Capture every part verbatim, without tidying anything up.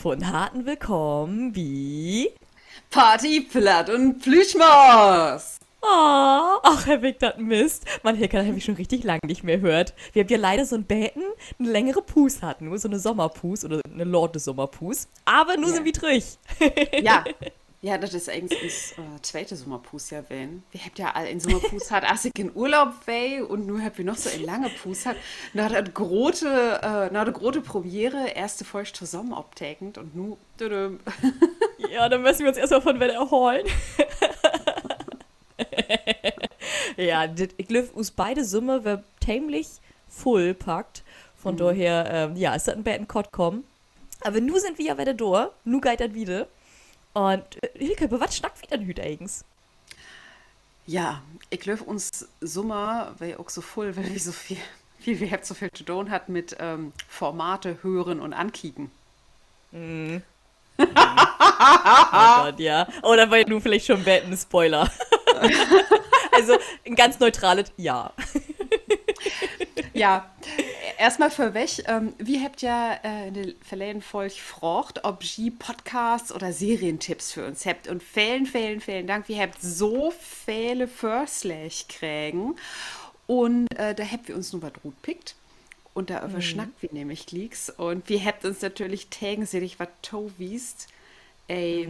Von Harten willkamen bi Party, Platt un Plüschmors. Oh, ach, heff ik dat misst. Man, Hilka, dat heff ik schon richtig lang nich mehr höört. Wi hebbt ja leider so 'n beten 'ne längere Puus hatt nu, so 'ne Sommerpuus oder 'ne late Sommerpuus. Aver nu sünd wi trüch. Ja, dat is egens uns, äh, tweete Sommerpuus ja ween. Wi hebbt ja al en Sommerpuus hatt, as ik in Urlaub weer, un nu hebbt wi noch so en lange Puus hatt. Na dat grote, äh, na de grote Premiere, eerste Folg tosamen optekent un nu, tüdüm. Ja, denn mööt wi uns eerstmal von wedder erholen. Ja, dit, ik glööv, us beide Summer weer teemlich vullpackt. Von dorher, ähm, ja, is dat en beten kort kamen. Aver nu sünd wi ja wedder dor. Nu geiht dat wieder. Un, äh, Hilke, över wat snackt wi denn hüüt egens? Ja, ik glööv, uns Summer weer ok so vull, wiel wi so veel, wiel wi hebbt so veel to doon hatt mit, ähm, Formate hören un ankieken. Oh Gott, ja. Oh, dat weer ja nu villicht schon 'n beten Spoiler. Also, en ganz neutralet Ja. Ja, eerstmal vörweg, ähm, wi hebbt ja, äh, in de verleden Folg fraagt, of ji Podcasts oder Serientipps för uns hebbt. Un velen, velen, velen Dank. Wi hebbt so vele Vörsläg kregen. Un, äh, dor hebbt wi uns nu wat rutpickt. Un doröver snackt wi nämlich glieks. Un wi hebbt uns natürlich tegensiedig wat towiest. Ey,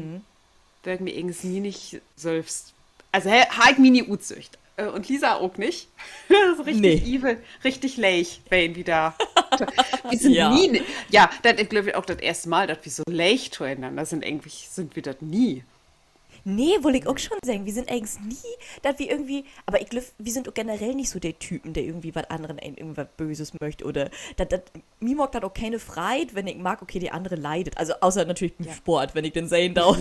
wöör ik mi egens nie nich sülvst, also, he-, harr ik mi nie utsöcht. Äh, un Lisa ok nich. Dat is richtig evil, richtig leeg, wenn wi dor. Wi sünd nie, ja, dat is, glööv ik, ok dat eerste Mal, dat wi so leeg toenanner sünd. Egentlich sünd wi dat nie. Nee, wull ik ok schon seggen. Wi sünd egens nie, dat wi irgendwie, aver ik glööv, wi sünd ok generell nich so de Typen, de irgendwie wat annern, een irgendwie wat Böses möcht oder dat, dat, mi maakt dat ok kene Freid, wenn ik mark, okay, de annere leidet. Also, außer natürlich bi'n Sport, wenn ik denn seggen do,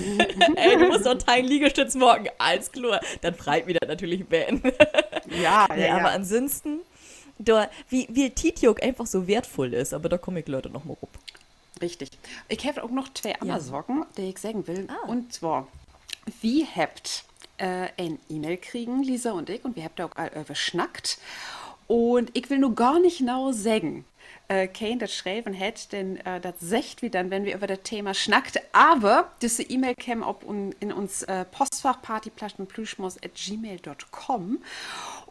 ey, du musst noch teihn Liegestütz maken, allens kloor, denn freit mi dat natürlich en beten. Nee, aver ansünsten, dor, wiel, wiel Tiet ja ok eenfach so weertvull is, aver dor kaam ik later noch mal op. Richtig. Ik heff ok noch twee anner Saken, de ik seggen will. Un zwar, wi hebbt, äh, en E-Mail kregen, Lisa un ik, un wi hebbt dor ok al över snackt. Un ik will nu gor nich nau seggen, äh, keen dat schreven hett, denn, äh, dat seggt wi denn, wenn wi över dat Thema snackt. Aver düsse E-Mail keem op un-, in uns, äh, Postfach party platt un plüschmors at gmail dot com.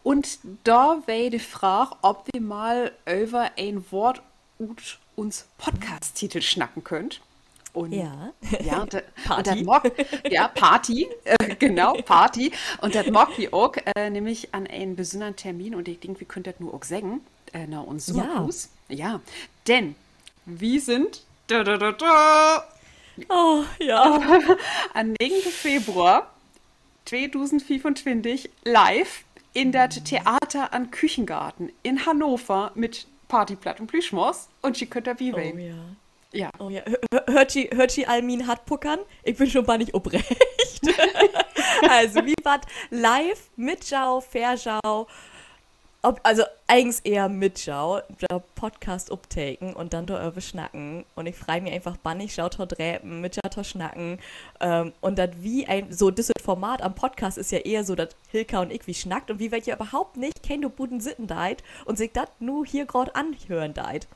Un dor weer de Fraag, of wi mal över en Woort ut uns Podcast-Titel snacken köönt. Un ja, un dat, un dat maakt, ja, Party, äh, genau, Party. Un dat maakt wi ok, äh, nämlich an en besünnern Termin. Un ik denk, wi köönt dat nu ok seggen, äh, na uns Sommerpuus. Ja, denn wi sünd, da, da, da, da, an negente Februar tweedusendveeruntwintig live in dat Theater an Küchengarten in Hannover mit Party, Platt un Plüschmors. Un ji köönt dorbi ween. Ja. Höört ji, höört ji al mien Hart puckern? Ik bün schon bannig opreegt. Also, wi warrt live mit jo, för jo, also egens ehr mit jo, de Podcast opteken un denn doröver snacken. Un ik frei mi eenfach bannig, jo to drepen, mit jo to snacken. Ähm, un dat wi, so, düsset Format an Podcast is ja ehr so, dat Hilka un ik, wi snackt un wi weet ja överhaupt nich, keen dor buten sitten deit un sik dat nu hier graad anhören deit.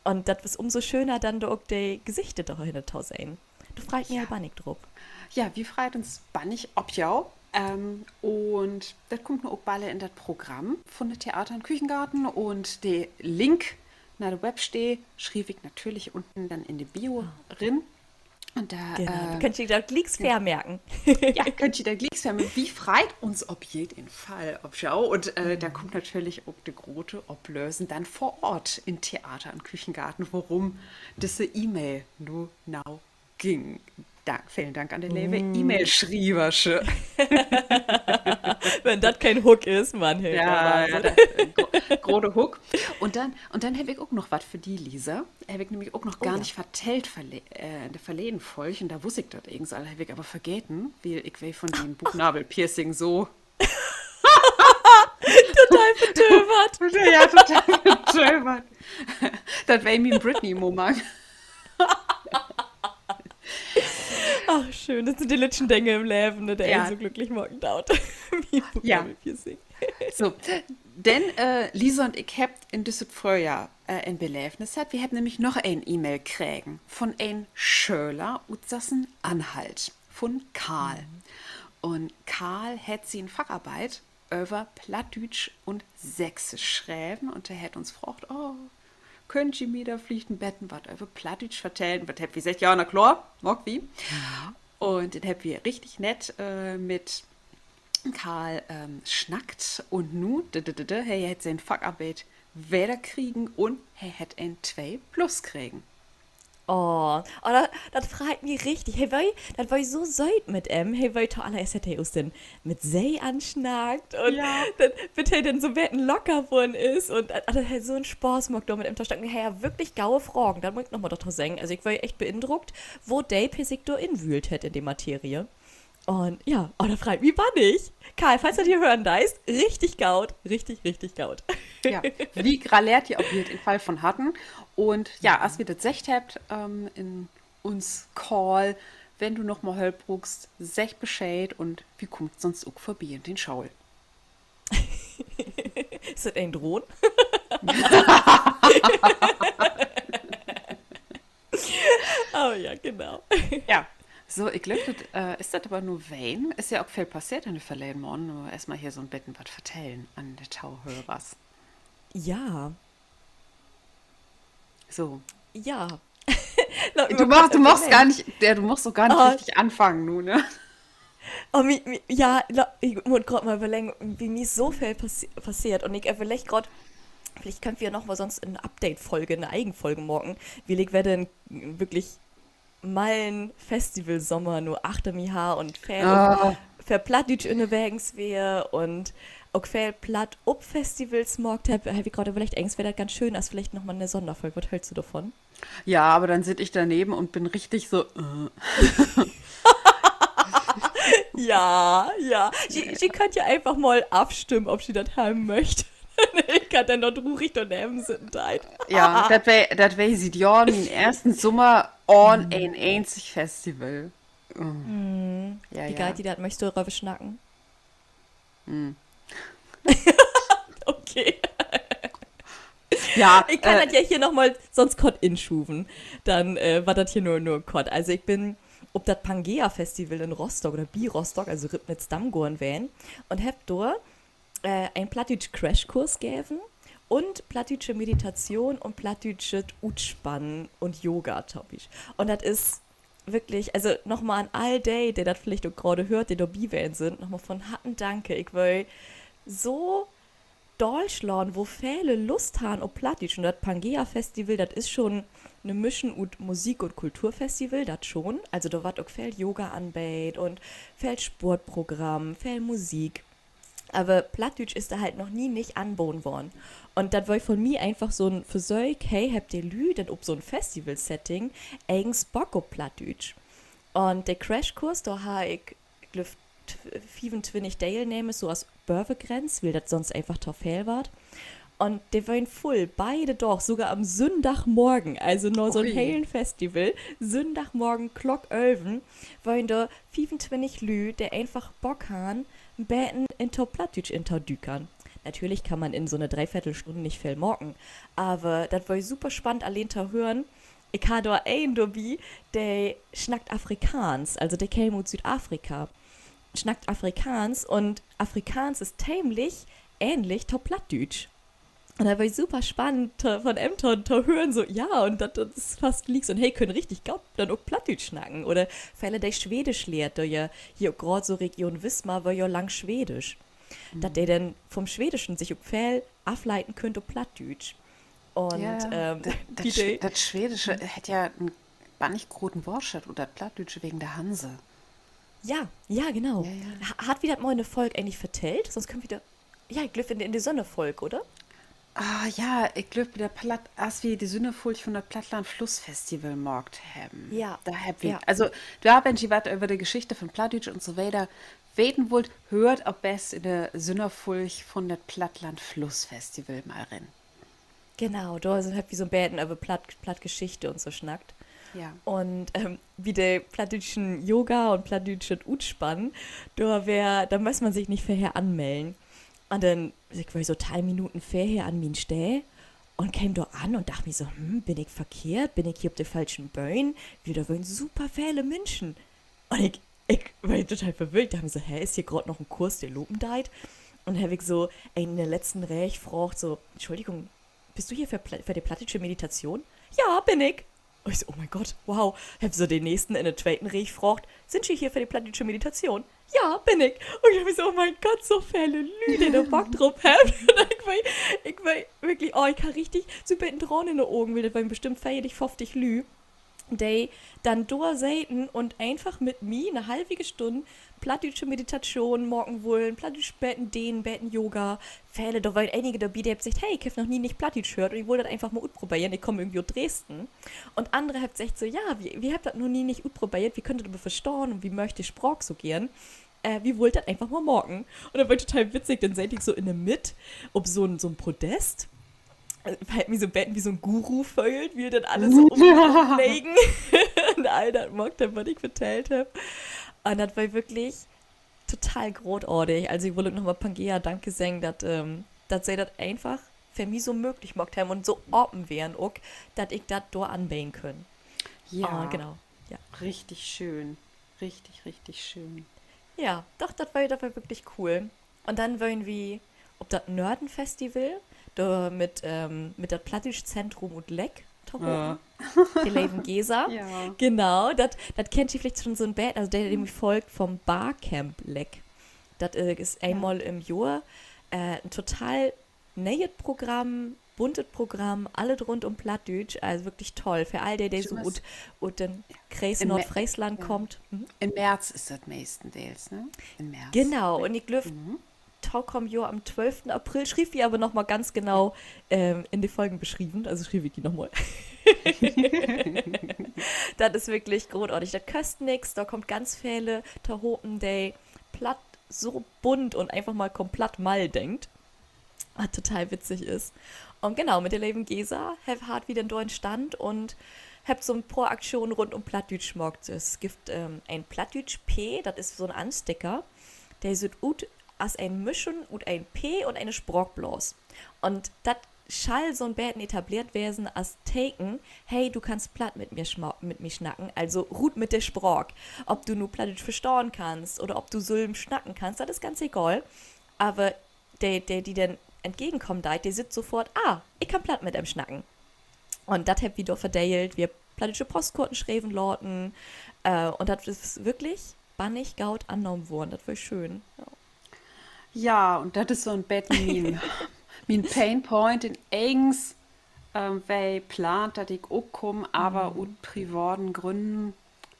Un dat is umso schöner, denn dor ok de Gesichter dorhinner to sehn. Dor frei ik mi al bannig op. Ja, wi freit uns bannig op jo. Ähm, un dat kummt nu ok bald in dat Programm vun dat Theater an Küchengarten un de Link na de Websteed schriev ik natürlich unten denn in de Bio rin. Un dor, äh, köönt ji dat glieks vermarken. Ja, köönt ji dat glieks vermarken. Wi freit uns op jeden Fall op jo. Un, äh, denn kummt natürlich ok de grote Oplösen denn vör Oort in Theater an Küchengarten, worum düsse E-Mail nu nau güng. Dank, velen Dank an de leve E-Mail-Schrieversche. Wenn dat keen Hook is, Mann, hey, ja, gro-, grote Hook. Un denn, un denn heff ik ok noch wat för di, Lisa. Heff ik nämlich ok noch gor nich vertellt verle-, äh, in de verleden Folg. Un dor wuss ik dat egens al, heff ik aver vergeten, wiel ik weer vun den Buuknavelpiercing so total vertövert. Ja, total vertövert. Dat weer mien Britney-Moment. Ach, schöön. Dat sünd de lütten Dinger in't Leven, ne, de een so glücklich maken doot. Wie Buuknavelpiercing. So. Denn Lisa un ik hebbt in düsset Fröhjohr en Beleevnis hatt. Wi hebbt nämlich noch en E-Mail kregen von en Schöler ut Sassen-Anhalt, von Karl. Un Karl hett sien Facharbeit över Plattdüütsch un Sächsisch schreven un he hett uns fraagt: Oh, köönt ji mi dor villicht en beten wat över Plattdüütsch vertellen? Wat hebbt wi seggt: Ja, na klor, maakt wi. Un denn hebbt wi richtig nett mit Karl snackt un nu, he hett sien Facharbeit wedder kregen un he hett en twee plus kregen. Oh, dat freit mi richtig. He weer, dat weer so sööt mit em. He weer to allereerst, hett he us denn mit Se ansnackt un bit he denn so 'n beten locker worrn is un dat hett so 'n Spaaß maakt, dor mit em to snacken. He harr würklich gode Fragen, dat mutt ik noch mal dorto seggen. Also ik weer echt beindruckt, wo deep he sik dor inwühlt hett in de Materie. Un ja, oh, dat freit mi bannig. Karl, falls du dat hier hören deist, richtig goot, richtig, richtig goot. Wi graleert di op jeden Fall von Harten. Un ja, as wi dat seggt hebbt in uns Call, wenn du noch mal Hölp bruukst, segg Bescheed un wi kaamt sünst ok vörbi in de School. Is dat en Drohn? Oh ja, genau. Ja, so, ik glööv, dat is dat aver nu ween. Is ja ok veel passeert in de verleden Maanden. Nu eerstmal hier so 'n beten wat vertellen an de Tohörers. Ja. So. Ja. Du muchst, du muchst ok gor nich richtig anfangen nu, ne? Ja, ik mutt graad mal överleggen, bi mi is so veel passeert un ik överlegg graad, villicht köönt wi noch mal sünst en Update-Folge, en egen Folge maken, wiel ik wedder würklich mal en Festivalsommer nu achter mi harr un veel för Plattdüütsch ünnerwegens weer un ok veel Platt op Festivals maakt heff, heff ik graad överleggt, egens weer dat ganz schöön as villicht noch mal 'ne Sonnerfolg. Wat höllst du dorvon? Ja, aver denn sitt ik dorneven un bün richtig so. Ja, ja. Ji köönt ja eenfach mal afstimmen, of ji dat hebben mööcht. Ik kann denn dor trurig dorneven sitten, deit. Ja, dat weer, dat weer siet Johren mien eersten Sommer ahn en eenzig Festival. Wo geiht di dat? Möchst du doröver snacken? Okay. Ja, ik kann dat ja hier noch mal sünst kort inschuven. Denn warrt dat hier nu, nu kort. Also ik bün op dat Pangea-Festival in Rostock oder bi Rostock, also Ribnitz-Damgarten ween un heff dor en Plattdüütsch-Crashkurs geven un plattdüütsche Meditation un plattdüütschet Utspannen un Yoga, to'n Bispeel. Un dat is würklich, also noch mal an all de, de dat villicht ok graad höört, de dor bi ween sünd, noch mal von Harten Danke. Ik weer so daalslaan, wo vele Lust harrn op Plattdüütsch. Un dat Pangea-Festival, dat is schon 'ne Mischen ut Musik- un Kulturfestival, dat schon. Also dor warrt ok veel Yoga anbeedt un veel Sportprogramm, veel Musik. Aver Plattdüütsch is dor halt noch nie nich anboden worrn. Un dat weer von mi eenfach so 'n Versöök, hey, hebbt de Lüüd denn op so 'n Festival-Setting egens Bock op Plattdüütsch? Un de Crashkurs, dor harr ik, glööv, fiefuntwintig Deelnehmers, so as bövere Grenz, wiel dat sünst eenfach to veel warrt. Un de weren vull, beide Daag, sogor an'n Sünndagmorgen, also na so 'n helen Festival, Sünndagmorgen Klock ölven, weren dor fiefuntwintig Lüüd, de eenfach Bock harrn, en beten in dat Plattdüütsch intodükern. Natürlich kann man in so 'ne Dreeviertelstunn nich veel maken, aver dat weer super spannend, alleen to hören. Ik harr dor een dorbi, de snackt Afrikaans, also de keem ut Süüdafrika, snackt Afrikaans un Afrikaans is teemlich ähnlich to Plattdüütsch. Un dat weer super spannend, von em to, to hören, so, ja, un dat, dat is fast gliek. Un he kunn richtig goot denn ok Plattdüütsch snacken. Oder vele, de Schwedisch lehrt, dor ja hier ok graad so Region Wismar weer ja lang Schwedisch. Dat de denn vom Schwedischen sik ok veel afleiden köönt op Plattdüütsch. Un dat Schwedische hett ja en bannig groten Woortschatz ut dat Plattdüütsche wegen de Hanse. Ja, ja, genau. Harrn wi dat mal in de Folg egentlich vertellt? Sünst köönt wi dat, ja, ik glööv, in de, in de Sünnerfolg, oder? Ah ja, ik glööv, bi dat Platt-, as wi de Sünnerfolg von dat Plattland-Fluss-Festival maakt hebben. Dor hebbt wi, also, dor, wenn ji wat över de Geschichte von Plattdüütsch un so weder weten wullt, höört op best in de Sünnerfolg von dat Plattland-Fluss-Festival mal rin. Genau, dor hebbt wi so 'n beten över Platt-, Plattgeschichte un so snackt. Un bi de plattdüütschen Yoga un plattdüütschet Utspannen, dor weer, dor müss man sik nich vörher anmellen. Un denn ik weer so teihn Minuten vörher an mien Steed un keem dor an un dacht mi so: Hm, bün ik verkehrt? Bün ik hier op de falschen Bühn? Wiel dor weren super vele Minschen. Un ik, ik weer total verwirrt. Dacht mi so: Hä, is hier graad noch en Kurs, de lopen deit? Un heff ik so in de letzten Reeg fraagt, so: Entschuldigung, büst du hier för, Pla- för de plattdüütsche Meditation? Ja, bün ik. Un ik so: Oh mien Gott, wow. Heff so de nächsten in de tweete Reeg fraagt: Sünd ji hier för de plattdüütsche Meditation? Ja, bün ik. Un ik heff so: Oh mien Gott, so vele Lüüd, de dor Bock drop hebbt. Un ik weer, ik weer wirklich, oh, ik harr richtig so 'n beten Tranen in de Ogen, wiel dat weren bestimmt veertig, föfftig Lüüd, de denn dor seten un eenfach mit mi 'ne halvige Stünn plattdüütsche Meditation maken wullen, plattdüütsch beten dehnen, beten Yoga. Vele, dor weren enige dorbi, de hebbt seggt: Hey, ik heff noch nie nich Plattdüütsch höört un ik wull dat eenfach mal utproberen. Ik kaam irgendwie ut Dresden. Un annere hebbt seggt so: Ja, wi, wi hebbt dat noch nie nich utprobert, wi köönt dat aver verstahn un wi möögt de Spraak so geern. Äh, wi wullt dat eenfach mal maken. Un dat weer total witzig, denn seet ik so in de Midd op so'n, so'n Podest. Äh, heff mi so 'n beten wie so'n Guru föhlt, wiel denn alle so um mi rum legen un all dat maakt hebbt, wat ik vertellt heff. Un dat weer wirklich total grootartig. Also ik wull ok noch mal Pangea Danke seggen, dat, ähm, dat se dat eenfach för mi so mööglich maakt hebbt un so apen weren ok, dat ik dat dor anbeden kunn. Ja, genau. Ja. Richtig schöön. Richtig, richtig schöön. Ja, doch, dat weer, dat weer wirklich cool. Un denn weren wi op dat Nörden-Festival, dor mit, ähm, mit dat Plattdüütsch Zentrum ut Leck tohopen. De leven Gesa. Genau, dat, dat kennt ji villicht schon so 'n beten, also de, de mi folgt, von Barcamp Leck. Dat, äh, is eenmal in't Johr, äh, en total nee'et Programm, buntet Programm, allet rund um Plattdüütsch, also wirklich toll. För all de, de so ut, ut den Kreis Noordfreesland kaamt. In März is dat meestendeels, ne? Genau, un ik glööv, tokamen Johr an'n twölften April, schrievt wi aver noch mal ganz genau, ähm, in de Folgenbeschrieven, also schriev ik di noch mal. Dat is wirklich grootartig. Dat köst nix, dor kaamt ganz vele tohopen, de Platt so bunt un eenfach mal komplett mall denkt. Wat total witzig is. Un genau, mit de leven Gesa heff, harrn wi denn dor en Stand un hebbt so 'n poor Aktionen rund um Plattdüütsch maakt. Dat gifft, ähm, en Plattdüütsch-P, dat is so 'n Ansticker. De süht ut as en Mischen ut en P un ene Spraakblaas. Un dat schall so 'n beten etableert wesen as Teken: Hey, du kannst Platt mit mi, mit mi snacken, also rut mit de Spraak. Of du nu Plattdüütsch verstahn kannst oder of du sülm snacken kannst, dat is ganz egal. Aver de, de, de di denn entgegenkamen deit, de süht sofort: Ah, ik kann Platt mit em snacken. Un dat hebbt wi dor verdeelt, wi hebbt plattdüütsche Postkorten schrieven laten, äh, un dat is wirklich bannig goot annahmen worrn, dat weer schöön. Ja, un dat is so 'n beten mien, mien Painpoint in egens, ähm, weer plaant, dat ik ok kaam, aver ut privaten Grünnen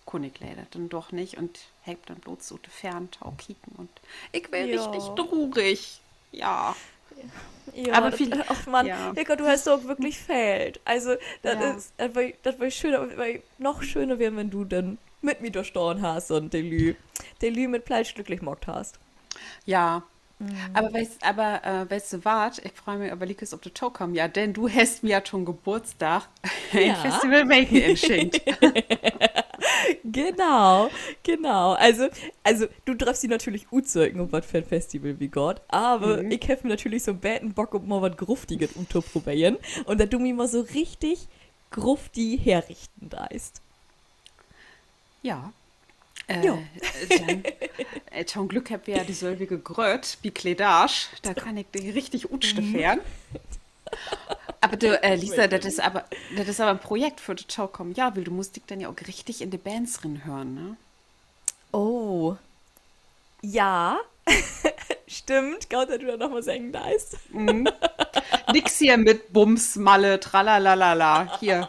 kunn ik leider denn doch nich un heff denn blots ut de Feern tokeken un ik weer richtig trurig. Ja. Aver, och Mann, Hilka, du hest ok wirklich fehlt. Also, dat is, dat weer, dat weer schöön, aver weer noch schöner weren, wenn du denn mit mi dor stahn harrst un de Lüüd, de Lüüd mit Plattdüütsch glücklich maakt harrst. Ja. Aver weetst, aver, äh, weetst du wat? Ik frei mi aver liekers op de tokamen Johr, denn du hest mi ja to'n Geburtsdag en Festivalweken inschenkt. Genau, genau. Also, also, du dröffst di natürlich utsöken, op wat för 'n Festival wi gaht, aver ik heff mi natürlich so 'n beten Bock, um mal wat Gruftiget uttoproberen. Un dat du mi mal so richtig grufti herrichten deist. Ja. Äh, denn, äh, to'n Glück hebbt wi ja de sülvige Grött bi Kledaasch. Dor kann ik di richtig utstafferen. Aver du, äh, Lisa, dat is aver, dat is aver en Projekt för de tokamen Johr, wiel du musst di denn ja ok richtig in de Bands rinhören, ne? Oh. Ja. Stimmt, goot, dat du dat noch mal seggen deist. Nix hier mit Bums, Malle, tralalalala. Hier.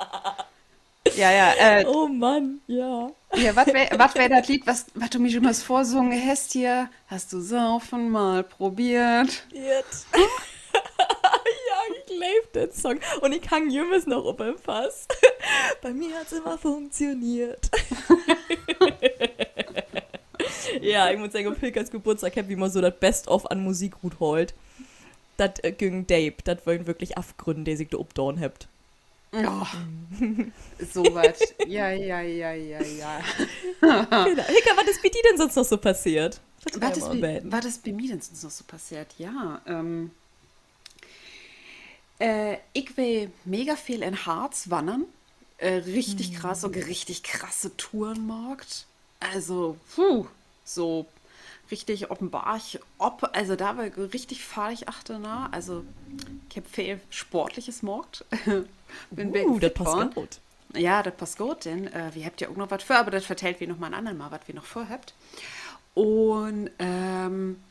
Ja, ja, äh, oh Mann, ja. Hier, wat weer, wat weer dat Leed, wat, wat du mi jümmers vörsungen hest hier? Hast du Saufen mal probiert? Ja, ik leev den Song. Un ik hang jümmers noch op en Fass. Bei mir hat's immer funktioniert. Ja, ik mutt seggen, op Hilkas Geburtsdag hebbt wi mal so dat Best-of an Musik ruthaalt. Dat, äh, güng deep. Dat weren wirklich Afgrünn, de sik dor opdaan hebbt. Oh. So wat. Ja, ja, ja, ja, ja. Genau. Hilka, wat is bi di denn sünst noch so passeert? Vertell mal en beten. Wat is bi mi denn sünst noch so passeert? Ja, ähm, Äh, ik weer mega veel in Harz wannern. Äh, richtig krass, so richtig krasse Touren maakt. Also, puh, so richtig op den Barg op. Also, dor weer ik richtig fardig achterna. Also, ik heff veel Sportliches maakt. Bün beten fit worrn. Ja, dat passt goot, denn, äh, wi hebbt ja ok noch wat vör, aver dat vertellt wi noch mal en anner Mal, wat wi noch vörhebbt. Un, ähm,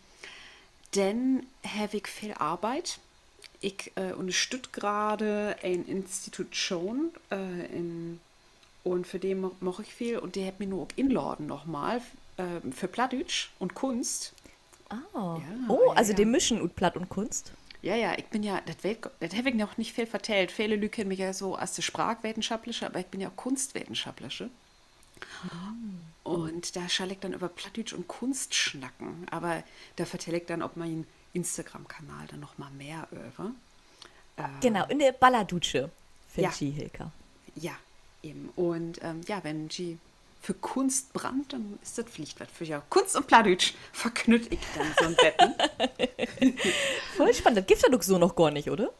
denn heff ik veel Arbeit. Ik, äh, ünnerstütt grade en Institutschoon, äh, in, un för de ma-, maak ik veel un de hebbt mi nu ok inladen nochmal, äh, för Plattdüütsch un Kunst. Ah. Ja, oh, also de mischen ut Platt un Kunst? Ja, ja, ik bün ja, dat weet, dat heff ik noch nich veel vertellt. Vele Lüüd kennt mi ja so as de Spraakwetenschaplersche, aver ik bün ja Kunstwetenschaplersche. Un dor schall ik denn över Plattdüütsch un Kunst snacken. Aver dor vertell ik denn op mien Instagram-Kanal denn noch mal mehr över. Genau, in de Ballerdutsche, finnt ji Hilka. Ja, even. Un, ähm, ja, wenn ji för Kunst brennt, denn is dat villicht wat för jo. Kunst un Plattdüütsch verknütt ik denn so 'n beten. Voll spannend. Dat gifft dat ok so noch gor nich, oder?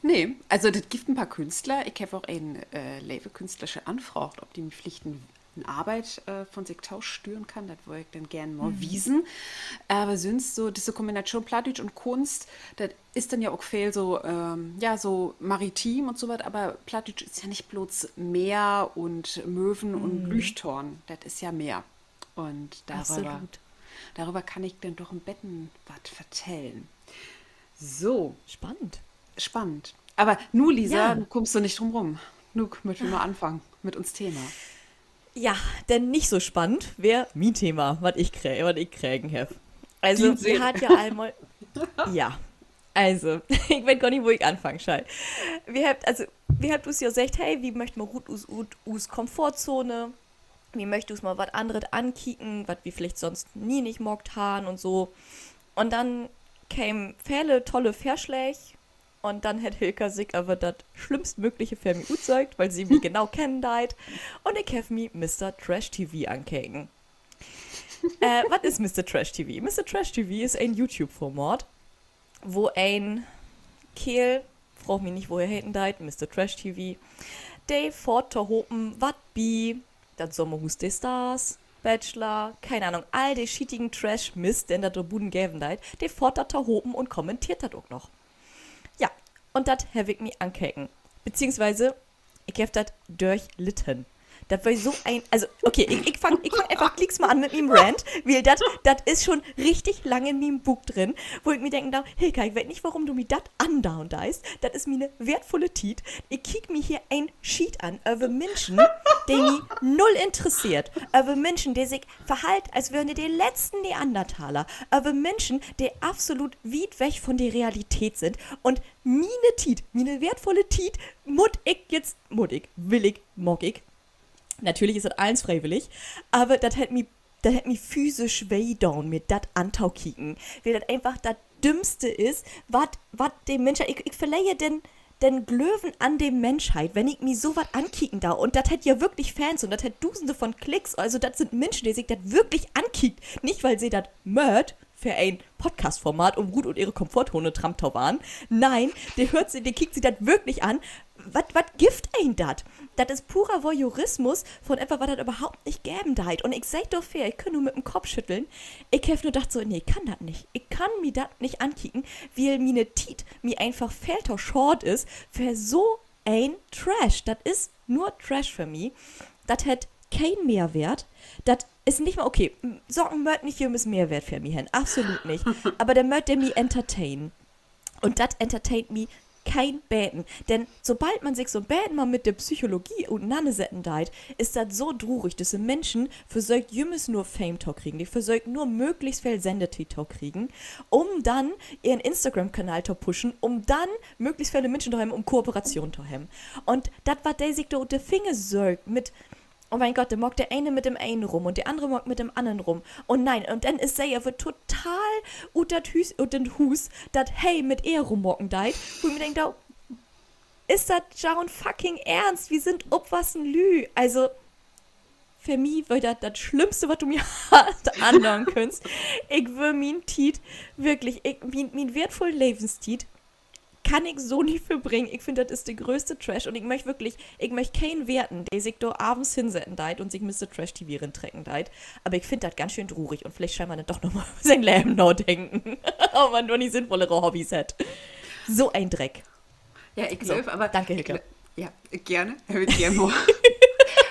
Nee, also dat gifft en paar Künstler. Ik heff ok en, äh, leve Künstlersche anfraagt, of de mi villicht en, en Arbeit, äh, von sik tostüren kann. Dat wöör ik denn geern mal wiesen. Aver sünst so, disse Kombination Plattdüütsch un Kunst, dat is denn ja ok veel so, ähm, ja, so maritim un so wat, aver Plattdüütsch is ja nich blots Meer un Möven un Lüchttoorn. Dat is ja mehr. Un doröver, doröver kann ik denn doch en beten wat vertellen. So. Spannend. Spannend. Aver nu, Lisa, nu kummst du nich drum rum. Nu mööt wi mal anfangen mit uns Thema. Ja, denn nich so spannend weer mien Thema, wat ik kre-, wat ik kregen heff. Also, wi harrn ja al mal, ja. Also, ik weet gor nich, wo ik anfangen schall. Wi hebbt, also, wi hebbt us ja seggt, hey, wi möcht mal rut us, ut us Komfortzone. Wi möcht us mal wat anneret ankieken, wat wi villicht sonst nie nich maakt harrn un so. Un denn kemen vele tolle Vörslääg. Un denn hett Hilka sik aver dat Slimmstmögliche för mi utsöcht, wiel se mi genau kennen deit. Un ik heff mi Mister Trash T V ankeken. Äh, wat is Mister Trash T V? Mister Trash T V is en YouTube-Format, wo en Keerl, fraag mi nich, wo he heten deit, Mister Trash T V, de fohrt tohopen wat bi dat Sommerhuus der Stars, Bachelor, keen Ahnung, all de schietigen Trash-Mist, den dat dor buten geven deit, de fohrt dat tohopen un kommenteert dat ok noch. Ja, un dat heff ik mi ankeken. Beziehungsweise, ik heff dat dörchlitten. Dat weer so en, also, okay, ik, ik fang, ik fang eenfach glieks mal an mit mien Rant, wiel dat, dat is schon richtig lang in mien Buuk drin, wo ik mi denken do, Hilka, ik weet nich, worüm du mi dat andoon deist. Dat is miene weertvulle Tiet. Ik kiek mi hier en Schiet an över Minschen, de mi null interesseert. Över Minschen, de sik verhaalt, as wören de de letzten Neandertaler. Över Minschen, de absolut wiet weg von de Realität sünd. Un miene Tiet, miene weertvulle Tiet, mutt ik jetzt, mutt ik, will ik, maak ik. Natürlich is dat allens freewillig, aver dat hett mi, dat hett mi physisch weh doon, mi dat antokieken. Wiel dat eenfach dat Dümmste is, wat, wat de Minschheit, ik, ik verleer den, den Glöven an de Minschheit, wenn ik mi so wat ankieken do. Un dat hett ja würklich Fans un dat hett Dusende von Klicks. Also dat sünd Minschen, de sik dat würklich ankiekt. Nich, wiel se dat mööt för en Podcast-Format, üm rut ut ehre Komfortzone rammt to warrn. Nee, de höört sik, de kiekt sik dat würklich an. Wat, wat gifft een dat? Dat is purer Voyeurismus von etwas, wat dat överhaupt nich geven deit. Un ik seet dor vör, ik kunn nur mit den Kopp schütteln. Ik heff nur dacht so, nee, ik kann dat nich. Ik kann mi dat nich ankieken, wiel miene Tiet mi eenfach veel to schaad is för so en Trash. Dat is nur Trash för mi. Dat hett keen Mehrwert. Dat is nich mal, okay, Saken mööt nich jümmers Mehrwert för mi hebben, absolut nich. Aver denn mööt de mi entertainen. Un dat entertaint mi keen beten. Denn sobald man sik so 'n beten mal mit de Psychologie utenannersetten deit, is dat so trurig. Düsse Minschen versöökt jümmers nur Fame to kriegen. De versöökt nur mööglichst veel Sendetiet to kriegen, üm denn ehren Instagram-Kanal to pushen, üm denn mööglichst vele Minschen to hebben, üm Kooperation to hebben. Un dat, wat de sik dor ut de Finger söökt mit, oh mien Gott, denn maakt de ene mit dem enen rum un de annere maakt mit dem annern rum. Un nee, un denn is se aver total ut dat Huus, ut den Huus, dat he mit ehr rummaken deit. Wo ik mi denk, do, is dat jo'n fucking Eernst? Wi sünd opwassen Lüüd. Also, för mi weer dat dat Slimmste, wat du mi andoon kunnst. Ik wöör mien Tiet, wirklich, ik, mien, mien weertvulle Levenstiet kann ik so nich verbringen. Ik finn, dat is de gröttste Trash. Un ik möch würklich, ik möch keen weern, de sik dor avends hinsetten deit un sik Mister Trash T V rintrecken deit. Aver ik finn dat ganz schöön trurig un villicht schall man denn doch noch mal över sien Leven nadenken, of man dor nich sinnvollere Hobbys hett. So en Dreck. Ja, ik glööv, aver danke, Hilke. Ja, geern. Heff ik geern maakt.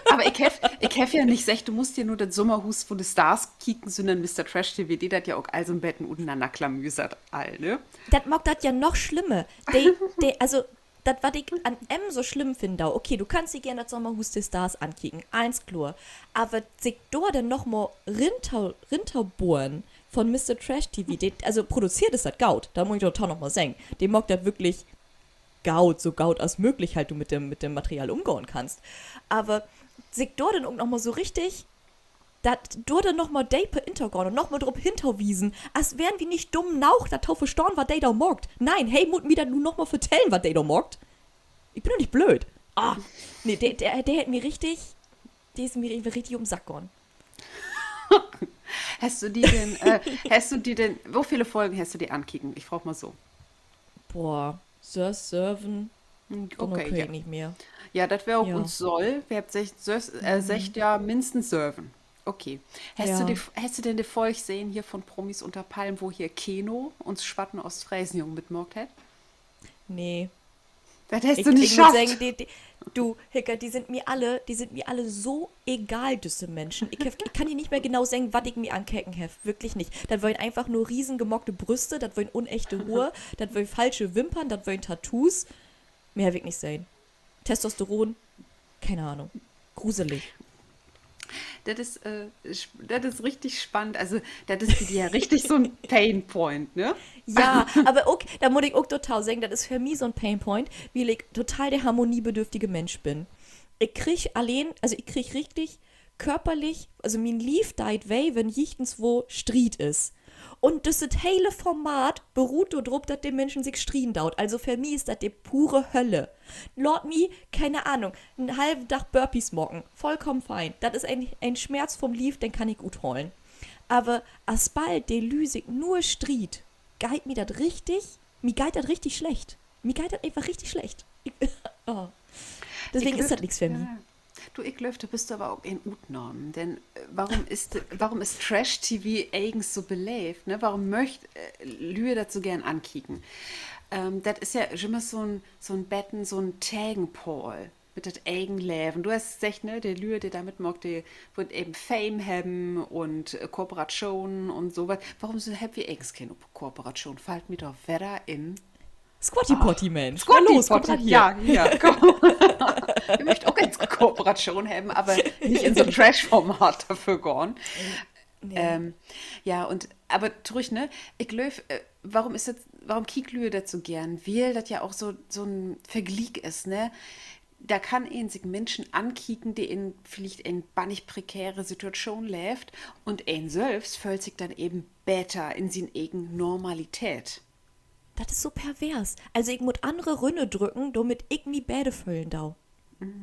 Aver ik heff, ik heff ja nich seggt, du musst ja nu dat Sommerhuus vun de Stars kieken, sünnern Mister Trash T V, de dat ja ok all so 'n beten utenanner klamüsert, all, ne? Dat maakt dat ja noch slimmer. De, de, also, dat, wat ik an em so slimm finnen do, okay, du kannst di geern dat Sommerhuus der Stars ankieken, allens kloor. Aver sik dor denn noch mal rinto-, rintobohren von Mister Trash T V, de, also produzeert is dat goot, dat mutt ik dorto noch mal seggen. De maakt dat würklich goot, so goot as mööglich halt du mit dem, mit dem Material ümgahn kannst. Aver sik dor denn ok noch mal so richtig, dat dor denn noch mal deper intogahn un noch mal dorop hintowiesen, as weren wi nich dumm noog, dat to verstahn, wat de dor maakt. Nee, he mutt mi dat nu noch mal vertellen, wat de dor maakt. Ik bün doch nich blööd. Ah, nee, de, de, de hett mi richtig, de is mi richtig op 'n Sack gahn. Hest du di denn, äh, hest du di denn, wo vele Folgen hest du di ankeken? Ik fraag mal so. Boah, söss, söven. Hm, okay, ja. Nich mehr. Ja, dat weer ok uns Soll. Wi hebbt seggt, söss, äh, seggt ja minnstens söven. Okay. Hest du de, hest du denn de Folg sehn hier von Promis unter Palmen, wo hier Keno, uns swatten Oostfresenjung, mitmaakt hett? Nee. Dat hest du nich schafft. Ik, ik mutt seggen, de, de, du, Hilke, de sünd mi alle, de sünd mi alle so egal, düsse Minschen. Ik heff, ik kann di nich mehr genau seggen, wat ik mi ankeken heff. Würklich nich. Dat weren eenfach nur riesengemaakte Brüste, dat weren unechte Hoor, dat weren falsche Wimpern, dat weren Tattoos. Mehr heff ik nich sehn. Testosteron? Kene Ahnung. Gruselig. Dat is, äh, sp-, dat is richtig spannend. Also, dat is för di ja richtig so 'n Painpoint, ne? Ja, aver ok, dor mutt ik ok total seggen, dat is för mi so 'n Painpoint, wiel ik total de harmoniebedürftige Minsch bün. Ik krieg alleen, also ik krieg richtig körperlich, also mien Lief deit weh, wenn jichtenswo Striet is. Un düsset hele Format beruht dor drup, dat de Minschen sik strieden doot. Also för mi is dat de pure Hölle. Laat mi, kene Ahnung, en halven Dag Burpees maken. Vullkamen fein. Dat is en, en Smerz vun't Lief, den kann ik utholen. Aver asbald de Lüüd sik nur striedt, geiht mi dat richtig, mi geiht dat richtig slecht. Mi geiht dat eenfach richtig slecht. Ik, oh. Deswegen is dat nix för mi. Du, ik glööv, dor büst du aver ok en Utnahm. Denn, äh, warum is de, warum is Trash-T V egens so beleevt, ne? Warum möögt, äh, Lüüd dat so geern ankieken? Ähm, dat is ja jümmers so 'n, so 'n beten so 'n Tegenpol mit dat egen Leven. Du hest seggt, ne, de Lüüd, de dor mitmaakt, de wüllt even Fame hebben un, äh, Kooperatschonen un so wat. Warum sünd, hebbt wi egens keen Kooperatschoon? Fallt mi dor wedder in. Squatty Potty, Mensch. Squatty Potty, ja, ja, kumm. Wi möögt ok eens Kooperatschoon hebben, aver nich in so 'n Trash-Format dorför gahn. Ja, un, aver trüch, ne? Ik glööv, äh, warum is dat, warum kiekt Lüüd dat so geern? Wiel dat ja ok so, so 'n Vergliek is, ne? Dor kann een sik Minschen ankieken, de in villicht en bannig prekäre Situatschoon leevt, un een sülvst föhlt sik denn even beter in sien egen Normalität. Dat is so pervers. Also, ik mutt annere rünnerdrücken, dormit ik mi beter föhlen do.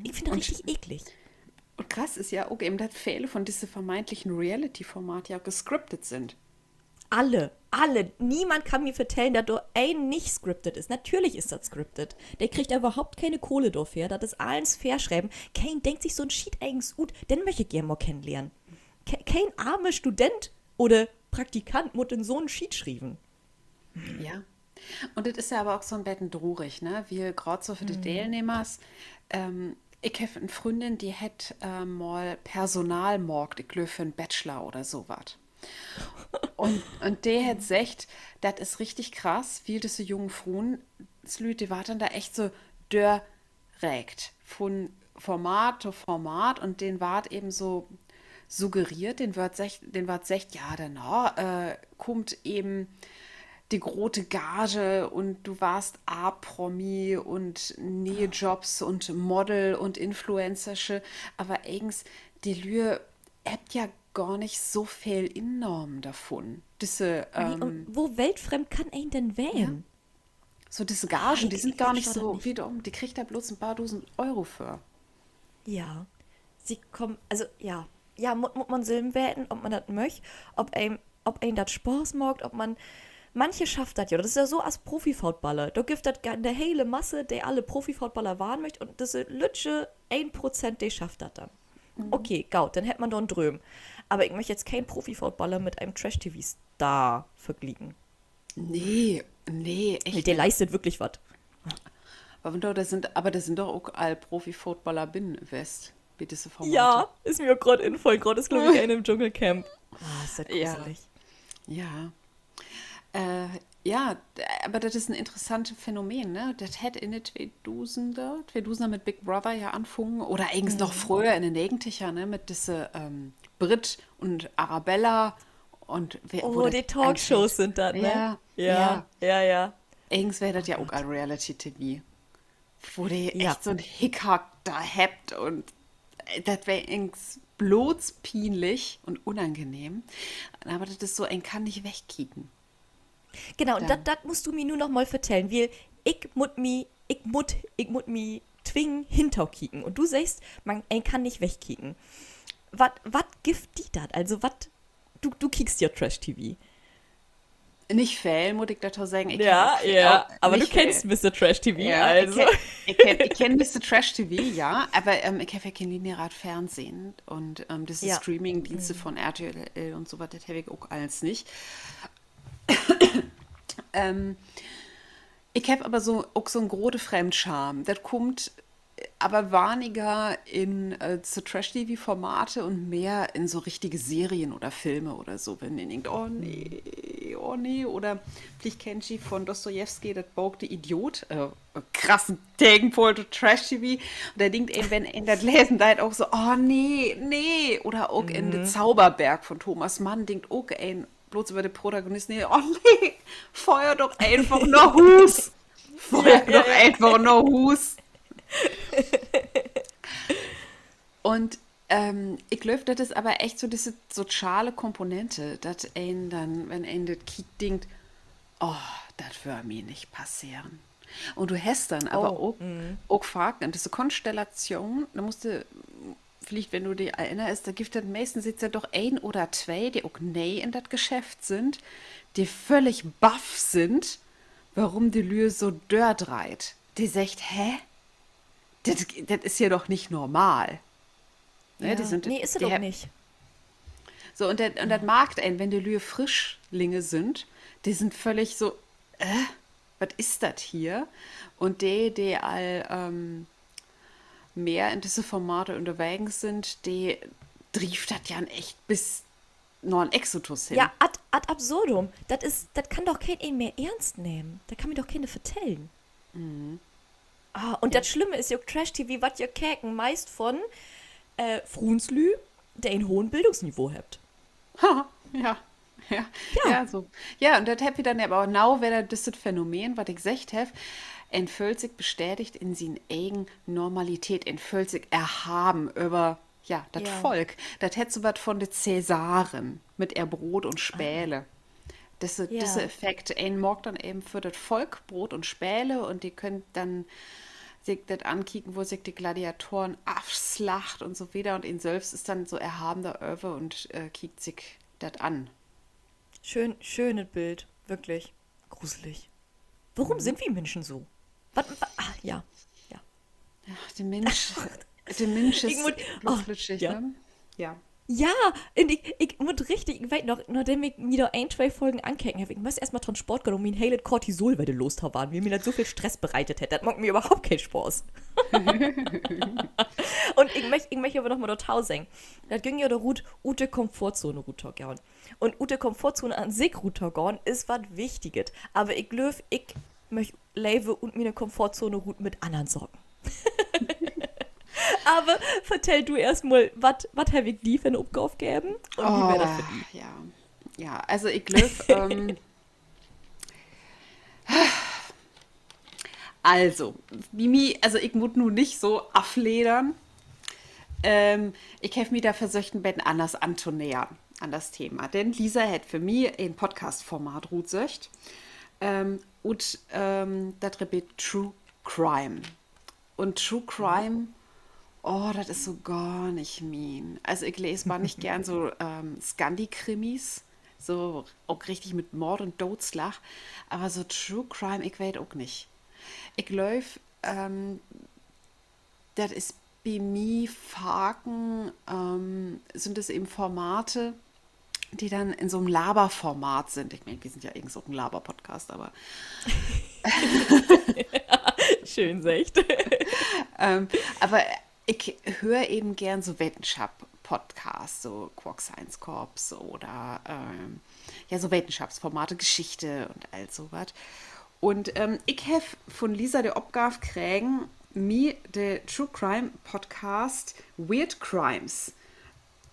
Ik finn dat richtig eklig. Un krass is ja ok even, dat vele von disse vermeintlichen Reality-Formate ja ok gescriptet sünd. Alle, alle. Niemand kann mi vertellen, dat dor een nich scriptet is. Natürlich is dat scriptet. De kriggt överhaupt kene Kohle dorför. Dat is allens vörschreven. Keen denkt sik so 'n Schiet egens ut. Den möch ik geern mal kennenlehren. Ke-, keen arme Student oder Praktikant mutt denn so 'n Schiet schrieven. Ja. Un dat is ja aver ok so 'n beten trurig, ne? Wiel graad so för de Deelnehmers, ähm, ik heff en Fründin, de hett, äh, mal Personal maakt, ik glööv, för 'n Bachelor oder so wat. Un, un de hett seggt, dat is richtig krass, wiel düsse jungen Fruenslüüd, de warrt denn dor echt so dör- reekt. Vun Format to Format un den warrt even so suggereert, den warrt seggt, den warrt seggt, ja, dorna, äh, kummt even de grote Gage un du warrst A-Promi un ne'e Jobs un Model un Influencersche. Aver egens, de Lüüd hebbt ja gor nich so veel Innahmen dorvun. Düsse, ähm, wo weltfremd kann een denn ween? So, disse Gagen, de sünd gor nich so, wiederum, de kriegt dor blots en paar dusend Euro för. Ja. Se kamen, also, ja. Ja, mutt, mutt man sülven weten, of man dat möcht, of een, of een dat Spaaß maakt, of man, Manche schafft dat ja. Dat is ja so as Profifootballer. Dor gifft dat 'ne hele Masse, de alle Profifootballer warrn möcht. Un düsse lüttje een Prozent, de schafft dat denn. Okay, goot, denn hett man dor 'n Drööm. Aver ik möcht jetzt keen Profifootballer mit en Trash-T-V-Star verglieken. Nee, nee, echt. De leistet würklich wat. Aver dor sünd doch ok all Profifootballer binnen west, bi disse Formate. Ja, is mi ok graad infullen. Graad is, glööv ik, een in't Dschungelcamp. Ah, is dat gruselig. Ja. Ja, aver dat is en interessante Phänomen, ne? Dat hett in de Tweedusender, Tweedusender mit Big Brother ja anfungen, oder egens noch fröher in de Negentiger, ne? Mit disse Brit un Arabella un, oh, de Talkshows sünd dat, ne? Ja, ja, ja. Egens weer dat ja ok al Reality-T V, wo de echt so 'n Hickhack dor hebbt un dat weer egens blots pienlich un unangenehm. Aver dat is so, een kann nich wegkieken. Genau, un dat, dat musst du mi nu noch mal vertellen, wiel ik mutt mi, ik mutt, ik mutt mi twingen, hintokieken. Un du seggst, man, een kann nich wegkieken. Wat, wat gifft di dat? Also, wat, du, du kiekst ja Trash-T V. Nich veel, mutt ik dorto seggen. Ja, aver du kennst Mister Trash-T V, also. Ik kenn Mister Trash-T V, ja, aver ik heff ja keen linearet Fernsehn un disse Streamingdeenste von R T L un so wat, dat heff ik ok allens nich. Ik heff aver so, ok so 'n grote Fremdscham. Dat kummt aver weniger in so Trash-T-V-Formate un mehr in so richtige Serien oder Filme oder so, wenn een denkt: Oh nee, oh nee. Oder villicht kennt ji von Dostojewski dat Book De Idiot. Krassen Tegenpol to Trash-T V. Un dor denkt een, wenn een dat lesen deit, ok so: Oh nee, nee. Oder ok in De Zauberberg von Thomas Mann denkt ok een blots över de Protagonist: Nee, oh nee, föhr doch eenfach na Huus. Föhr doch eenfach na Huus. Un ik glööv, dat is aver echt so disse soziale Komponente, dat een denn, wenn een dat kiekt, denkt: Oh, dat wöör mi nich passeren. Un du hest denn aver ok, ok faken in disse Konstellation, dor musst du villicht, wenn du di erinnerst, dor gifft dat meistens jetzt ja doch een oder twee, de ok nee in dat Geschäft sünd, de völlig baff sünd, worüm de Lüe so dördreiht. De seggt: Hä? Dat, dat is ja doch nich normal. Nee, is dat ok nich. So, un dat, un dat markt een, wenn de Lüe Frischlinge sünd, de sünd völlig so: Äh, wat is dat hier? Un de, de al mehr in disse Formate ünnerwegens sünd, de drievt dat ja echt bit na 'n Exodus hen. Ja, ad, ad absurdum. Dat is, dat kann doch keen een mehr eernst nehmen. Dat kann mi doch keener vertellen. Ah, un dat Slimme is ja ok, Trash-T V warrt ja keken meist von Fruenslüüd, de en hohen Bildungsniveau hebbt. Ja, ja, so. Ja, un dat hebbt wi denn aver nau wedder, düsset Phänomen, wat ik seggt heff: Een föhlt sik bestätigt in sien egen Normalität, een föhlt sik erhaben över, ja, dat Volk. Dat hett so wat von de Cäsaren mit ehr Broot un Spele. Düsse, düsse Effekt, een maakt denn even för dat Volk Broot un Spele un de köönt denn sik dat ankieken, wo sik de Gladiatoren afslacht un so wieder. Un een sülvst is denn so erhaben doröver un kiekt sik dat an. Schöön, schönet Bild, würklich. Gruselig. Worüm sünd wi Minschen so? Wat, wa-, ah, ja. Ja. De Minsch, de Minsch is, ik mutt, oh, flütschig, ja, ne? Ja. Ja, un ik, ik mutt richtig, ik weet noch, nadem ik mi dor een, twee Folgen ankeken heff, ik müss eerst mal to'n Sport gahn, üm mien helet Cortisol wedder los to warrn, wiel mi dat so veel Stress bereitet hett. Dat maakt mi överhaupt keen Spaaß. Un ik möch, ik möch aver noch mal dorto seggen, dat güng ja dorut, ut de Komfortzone ruttogahn. Un ut de Komfortzone an sik ruttogahn is wat Wichtiget. Aver ik glööv, ik möch lever ut miene Komfortzone rut mit annern Saken. Aver vertell du eerst mal, wat, wat heff ik di för 'ne Opgaav geven? Un wo weer dat för di? Ja, ja, also ik glööv, also, bi mi, also ik mutt nu nich so afledern. Ik heff mi dor versöcht, en beten anners antonähern an dat Thema. Denn Lisa hett för mi en Podcast-Format rutsöcht, ut dat Rebeet True Crime. Un True Crime, oh, dat is so gor nich mien. Also ik lees bannig geern so Scandi-Krimis. So, ok richtig mit Moord un Dootslag. Aver so True Crime, ik weet ok nich. Ik glööv, ähm, dat is bi mi faken, ähm, sünd dat even Formate, de denn in so 'n Laberformat sünd. Ik meen, wi sünd ja egens ok en Laber-Podcast, aver Schöön seggt. Ähm, aver ik höör even geern so Wetenschap-Podcasts, so Quarks Science Cops oder, ähm, ja, so Wetenschapsformate, Geschichte un all so wat. Un, ähm, ik heff vun Lisa de Opgaav kregen, mi de True Crime Podcast Weird Crimes,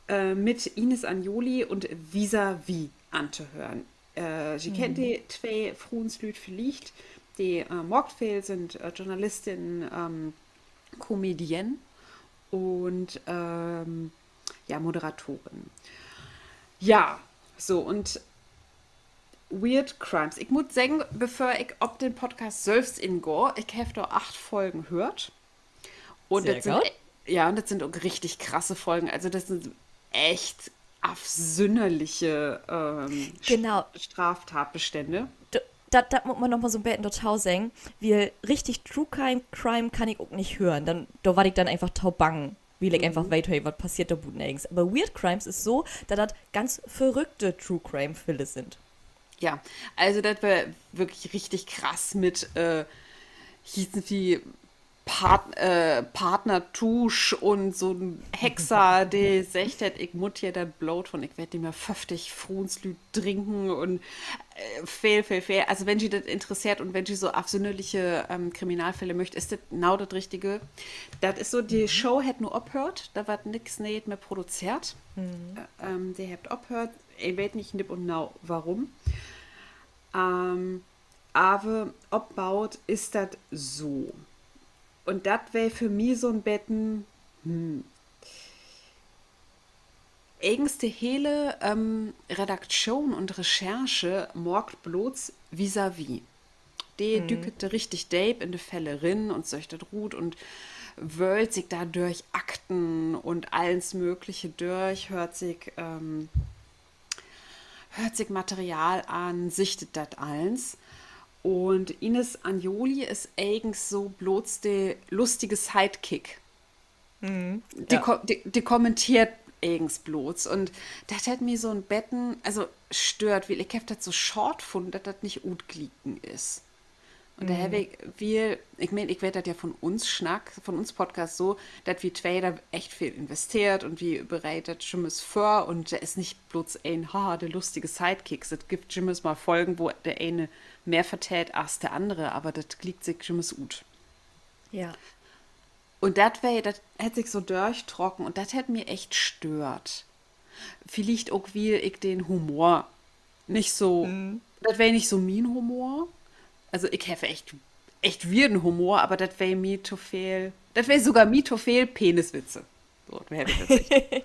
äh, mit Ines Anioli un Visa Vie antohören. Äh, ji kennt de twee Fruenslüüd villicht. De, äh, maakt veel, sünd, äh, Journalistin, ähm, Comedienne un, ähm, ja, Moderatorin. Ja, so, un Weird Crimes. Ik mutt seggen, bevör ik op den Podcast sülvst ingah, ik heff dor acht Folgen höört. Un dat sünd, ja, un dat sünd ok richtig krasse Folgen. Also, dat sünd echt afsünnerliche, ähm, Straftatbestände. Dat, dat mutt man noch mal so 'n beten dorto seggen, wiel richtig True Crime, Crime kann ik ok nich hören. Denn, dor warr ik denn eenfach to bang, wiel ik eenfach weet, hey, wat passeert dor buten egens. Aver Weird Crimes is so, dat dat ganz verrückte True-Crime-Fälle sünd. Ja, also dat weer würklich richtig krass mit, äh, hier sünd wi Part-, äh, Partnertuusch un so 'n Hexer, de seggt hett, ik mutt hier dat Bloot von, ik weet nich mehr, föfftig Fruenslüüd drinken un, äh, veel, veel, veel. Also wenn ji dat interesseert un wenn ji so afsünnerliche, ähm, Kriminalfälle möögt, is dat nau dat Richtige. Dat is so, de Show hett nu ophöört, dor warrt nix Nee'et mehr produzeert. Äh, ähm, de hebbt ophöört, ik weet nich nipp un nau, worum. Ähm, aver opbaut is dat so. Un dat weer för mi so 'n beten, hm. Egens de hele, ähm, Redaktion un Recherche maakt blots Visa Vie. De dükert richtig deep in de Fälle rin un söcht dat rut un wöhlt sik dor dörch Akten un allens Mögliche dörch, höört sik, ähm, höört sik Material an, sichtet dat allens. Un Ines Anioli is egens so blots de lustige Sidekick. De ko-, de, de kommenteert egens blots. Un dat hett mi so 'n beten, also, stöört, wiel ik heff dat so schaad funnen, dat dat nich utgleken is. Un dor heff ik, wiel, ik meen, ik weet dat ja von uns Snack, von uns Podcast so, dat wi twee dor echt veel investeert un wi bereidt dat jümmers vör un dor is nich blots een, haha, de lustige Sidekick. Dat gifft jümmers mal Folgen, wo de ene mehr vertellt as de annere, aver dat gliekt sik jümmers ut. Un dat weer, dat hett sik so dörchtrocken un dat hett mi echt stöört. Villicht ok, wiel ik den Humor nich so, dat weer nich so mien Humor. Also, ik heff echt, echt weirden Humor, aver dat weer mi to veel, dat weer sogor mi to veel Peniswitze. So, dor heff ik dat seggt.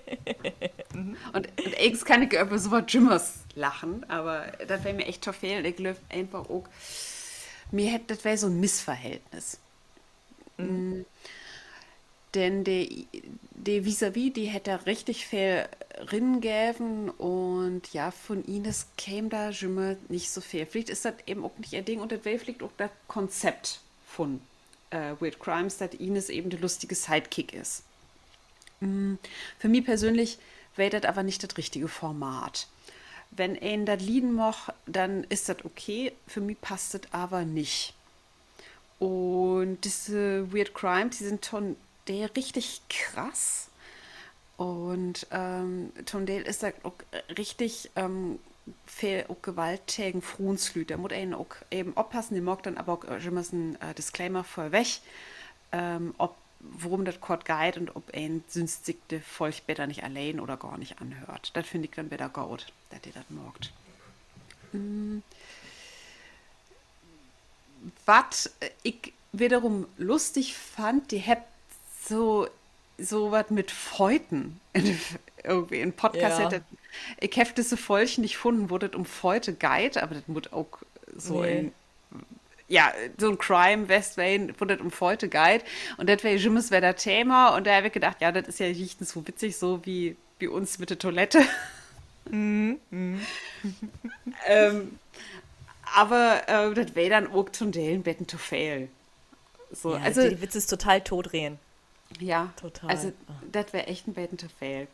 Un, un egens kann ik över so wat jümmers lachen, aver dat weer mi echt to veel. Un ik glööv eenfach ok, mi hett, dat weer so 'n Missverhältnis. Denn de, de Visa Vie, de hett dor richtig veel ringeven un ja, von Ines keem dor jümmer nich so veel. Villicht is dat even ok nich ehr Ding un dat weer villicht ok dat Konzept von, äh, Weird Crimes, dat Ines even de lustige Sidekick is. För mi persönlich weer dat aver nich dat richtige Format. Wenn een dat lieden mag, denn is dat okay. För mi passt dat aver nich. Un disse Weird Crimes, de sünd to'n Deel richtig krass. Un, ähm, to'n Deel is dat ok richtig, ähm, veel ok Gewalt tegen Fruenslüüd. Dor mutt een ok even oppassen, de maakt denn aver ok jümmers en, äh, Disclaimer vörweg, ähm, worum dat kort geiht un of een sünst sik de Folg beter nich alleen oder gor nich anhöört. Dat finn ik denn beter goot, dat de dat maakt. Wat ik wedderum lustig fann, de hebbt so, so wat mit Fööt in, irgendwie in Podcast hett dat, ik heff disse Folg nich funnen, wo dat um Fööt geiht, aver dat mutt ok so en, ja, so 'n Crime west ween, wo dat um Fööt geiht. Un dat weer jümmers wedder Thema. Un dor heff ik gedacht, ja, dat is ja jichtens so witzig, so wie bi uns mit de Toilette. Ähm, aver äh, dat weer denn ok to'n Deel en beten to veel. So, ja, also, de Witz is total totreden. Ja, total. Also, dat weer echt en beten to veel.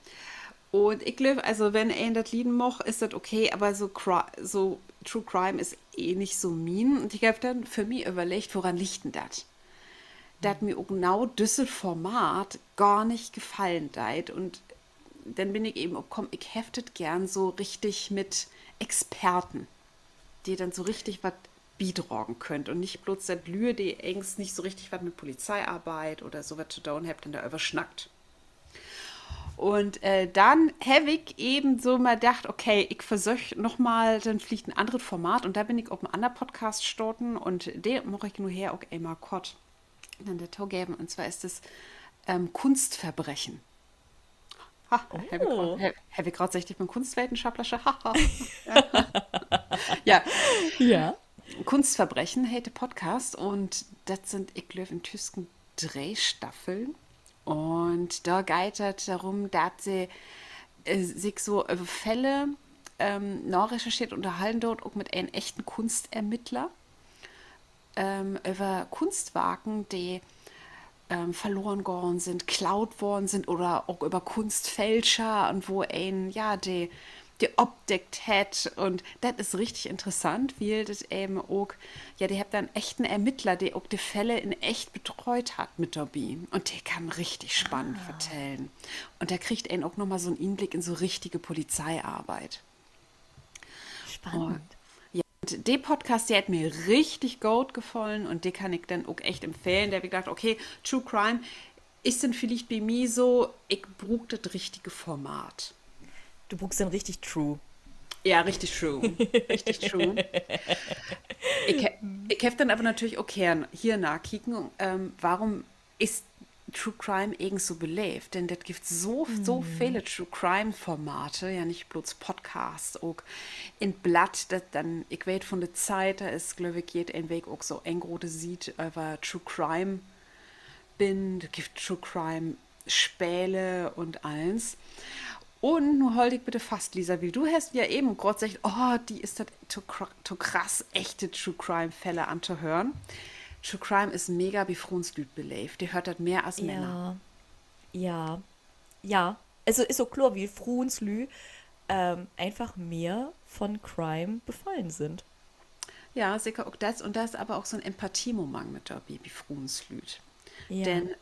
Un ik glööv, also, wenn een dat lieden mag, is dat okay, aver so, so True Crime is eh nich so mien. Un ik heff denn för mi överleggt, woran liggt denn dat? Dat mi ok nau düsset Format gor nich gefallen deit. Un denn bün ik even op kamen, ik heff dat geern so richtig mit Experten, de denn so richtig wat bidragen köönt un nich blots dat Lüüd, de egens nich so richtig wat mit Polizeiarbeit oder so wat to doon hebbt, denn dor över snackt. Un äh, denn heff ik even so mal dacht, okay, ik versöök noch mal denn villicht en anneret Format. Un dor bün ik op en anner Podcast stoten un de mag ik nu hier ok eenmal kort denn dorto geven. Un zwar is dat ähm, Kunstverbrechen. Ha, heff ik graad seggt, ik bün Kunstwetenschopplersche. Ja. Ja. Kunstverbrechen heet de Podcast un dat sünd, ik glööv, intüsken dree Staffeln. Un dor geiht dat dorum, dat se äh, sik so över Fälle ähm, narecherchiert, ünnerhollen doot, ok mit en echten Kunstermittler, ähm, över Kunstwarken, de ähm, verloren gahn sünd, klaut worrn sünd oder ok över Kunstfälscher un wo een, ja, de, de opdeckt hett. Un dat is richtig interessant, wiel dat even ok, ja, de hebbt denn echten Ermittler, de ok de Fälle in echt betreut hett, mit dorbi. Un de kann richtig spannend vertellen. Un dor kriggt een ok noch mal so 'n Inblick in so richtige Polizeiarbeit. Spannend. Ja, un de Podcast, de hett mi richtig goot gefallen un de kann ik denn ok echt empfehlen. Dor heff ik dacht, okay, True Crime is denn villicht bi mi so, ik bruuk dat richtige Format. Du bruukst denn richtig True. Ja, richtig True. Richtig True. Ik, ik heff denn aver natürlich ok hier, hier nakeken, ähm, warum is True Crime egens so beleevt? Denn dat gifft so, so vele True Crime Formate, ja, nich blots Podcasts, ok in Blatt, dat denn, ik weet, vun de Zeit, dor is, glööv ik, jede Week ok so en grote Siet över True Crime binnen, dat gifft True Crime Spele un allens. Un nu hool di bitte fast, Lisa, wiel du hest ja even graad seggt, oh, di is dat to, to krass, echte True Crime Fälle antohören. True Crime is mega bi Fruenslüüd beleevt. De höört dat mehr as Männer. Ja. Ja. Also is ok kloor, wiel Fruenslüüd ähm, eenfach mehr von Crime befallen sünd. Ja, seker ok dat. Un dor is aver ok so 'n Empathiemoment mit dorbi, bi Fruenslüüd. Denn,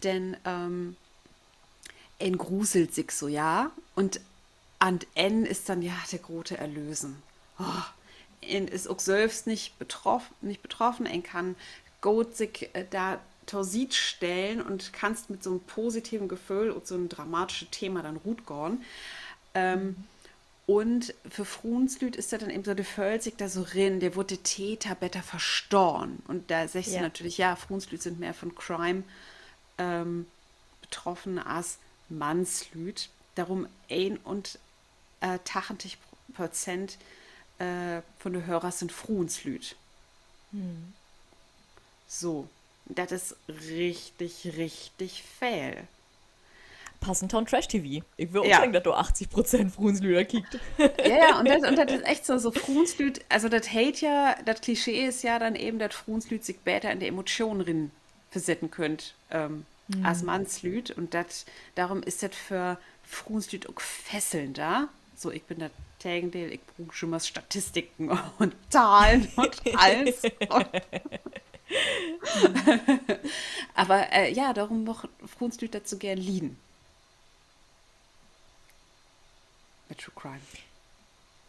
denn ähm, een gruselt sik so, ja, un an't Enn is denn ja de grote Erlösen. Oh, een is ok sülvst nich betroffen, een kann goot sik äh, dor to Siet stellen un kannst mit so 'n positiven Geföhl ut so 'n dramatische Thema denn rutgahn. Ähm, un för Fruenslüüd is dat denn even so, de föhlt sik dor so rin, de wüllt de Täter beter verstahn. Un dor seggst du natürlich, ja, Fruenslüüd sünd mehr von Crime ähm, betroffen as Mannslüüd. Dorüm een un äh, tachentig Prozent äh, von de Hörers sünd Fruenslüüd. So, dat is richtig, richtig veel. Passend to'n Trash-T V. Ik würr ok seggen, dat dor achtzig Prozent Fruenslüüd kiekt. Ja, ja, un dat, un dat is echt so, so Fruenslüüd, also dat heet ja, dat Klischee is ja denn even, dat Fruenslüüd sik beter in de Emotionen rin versetten köönt ähm, as Mannslüüd. Un dat, dorüm is dat för Fruenslüüd ok fesselnder. So, ik bün dat Tegendeel, ik bruuk jümmers Statistiken un Tallen un allens. Aver äh, ja, dorüm maakt Fruenslüüd dat so geern lieden. Mit True Crime.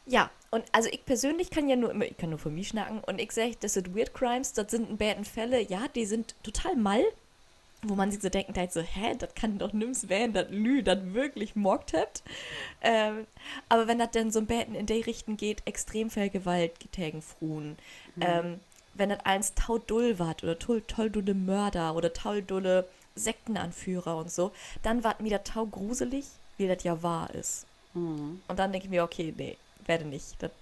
Ja, un also ik persönlich kann ja nur, ik kann nur för mi snacken un ik segg, dat sünd Weird Crimes, dat sünd en beten Fälle, ja, de sünd total mall, wo man sik so denken deit, so, hä, dat kann doch nüms ween, dat Lüüd dat würklich maakt hebbt. Ähm, aver wenn dat denn so 'n beten in de Richten geiht, extrem veel Gewalt tegen Fruen, ähm, wenn dat allens to dull warrt oder to, to dulle Mörder oder to dulle Sektenanführer un so, denn warrt mi dat to gruselig, wiel dat ja wahr is. Un denn denk ik mi, okay, nee, beter nich. Dat,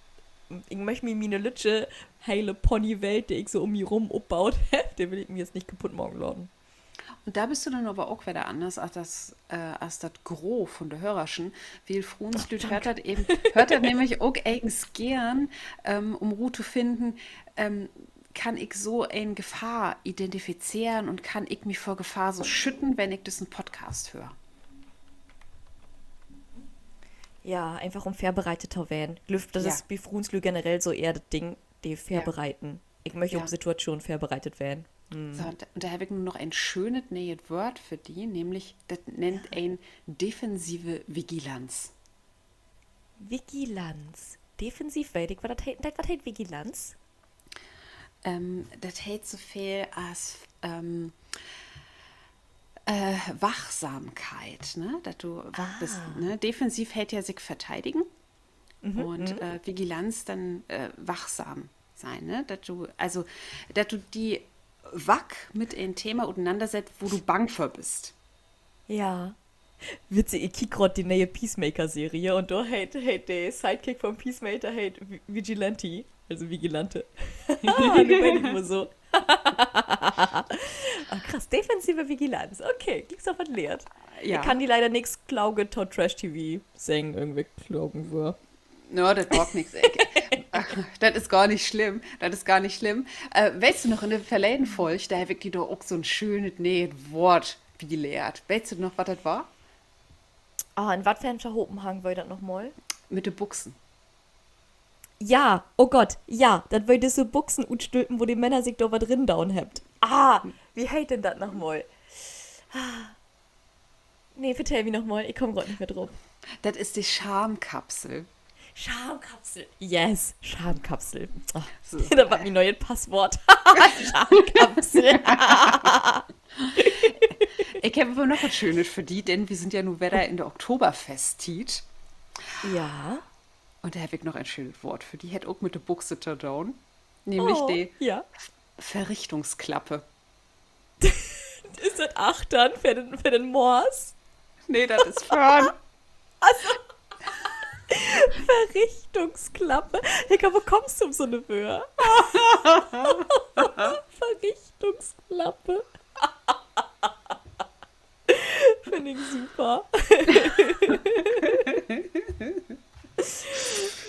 ik möch mi miene lüttje, hele Ponywelt, de ik so üm mi rüm opbaut heff, de will ik mi nu nich kaputt maken laten. Un dor büst du denn aver ok wedder anners as dat, äh, as dat Gros vun de Hörerschen, wiel Fruenslüüd höört dat even, höört dat nämlich ok egens geern, ähm, üm rut to finnen, ähm, kann ik so en Gefahr identifizeren un kann ik mi vör Gefahr so schütten, wenn ik düssen Podcast höör? Ja, eenfach üm vörbereitet to ween. Ik glööv, dat is bi Fruenslüüd generell so ehr dat Ding, de Vörbereiten. Ik möch op Situatschoon vörbereitet ween. So, un dor heff ik nu noch en schönet nee'et Woort för di, nämlich, dat nennt een defensive Vigilanz. Vigilanz. Defensiv weet ik, wat dat heet. Dat, wat heet Vigilanz? Ähm, dat heet so veel as, ähm, äh, Wachsamkeit, ne? Dat du waak büst, ne? Defensiv heet ja sik verteidigen. Un, äh, Vigilanz denn, äh, wachsam sein, ne? Dat du, also, dat du di waak mit en Thema utenannersettst, wo du bang för büst. Ja. Witzig, ik kiek graad de nee'e Peacemaker-Serie un dor heet, heet de Sidekick von Peacemaker heet Vi-, Vigilante, also Vigilante. Nu weet ik mal so. Ah, krass, defensive Vigilanz. Okay, glieks noch wat lehrt. Ik kann di leider nix Klookes to Trash-T V seggen, irgendwelke kloken Wöör. Na, dat maakt nix, ik, dat is gor nich slimm. Dat is gor nich slimm. Äh, weetst du noch, in de verleden Folg, dor heff ik di doch ok so'n schönet nee'et Woort bilehrt. Weetst du noch, wat dat weer? Ah, in wat för en Tohopenhang weer dat noch mal? Mit de Büxen. Ja, oh Gott, ja, dat weer düsse Büxen utstülpen, wo de Männer sik dor wat rindaun hebbt. Ah, wo heet denn dat noch mal? Nee, vertell mi noch mal, ik kaam graad nich mehr drup. Dat is de Schamkapsel. Schamkapsel. Yes, Schamkapsel. Ah, dat warrt mien nee'et Passwoort. Schamkapsel. Ik heff aver noch wat Schönet för di, denn wi sünd ja nu wedder in de Oktoberfest-Tiet. Ja. Un dor heff ik noch en schönet Woort för di. Hett ok mit de Büxen to doon. Nämlich de Verrichtungsklappe. Is dat achtern för den, för den Mors? Nee, dat is vörn. Also, Verrichtungsklappe. Hilka, wo kummst du op so'ne Wöör? Verrichtungsklappe. Finn ik super.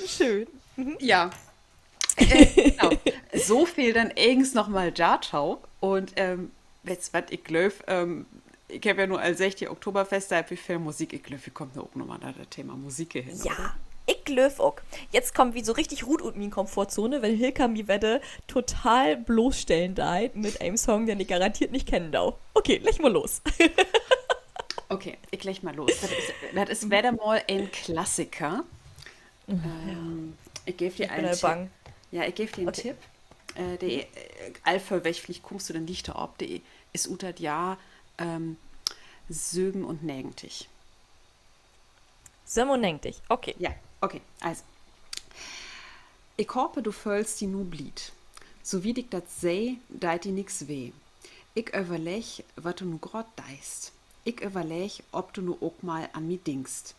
Schöön. Ja. Äh, genau. So veel denn egens noch mal dorto. Un, ähm, weetst wat, ik glööv, ähm, ik heff ja nu al seggt, hier Oktoberfest, dor hebbt wi veel Musik. Ik glööv, wi kaamt nu ok noch mal na dat Thema Musik hen, oder? Ik glööv ok. Jetzt kaamt wi so richtig rut ut mien Komfortzone, wenn Hilka mi wedder total blootstellen deit mit en Song, den ik garanteert nich kennen do. Okay, legg mal los. Okay, ik legg mal los. Dat is, dat is wedder mal en Klassiker. Ähm, ik geev di en Tipp. Ja, ik geev di en Tipp. Äh, de, äh, al vörweg, villicht kummst du denn lichter op, de is ut dat Johr, ähm, söbenunnegentig. Söbenunnegentig, okay. Ja, okay. Also. Ik haap, du föhlst di nu blied. So wie ik dat seh, deit di nix weh. Ik överlegg, wat du nu graad deist. Ik överlegg, of du nu ok mal an mi denkst.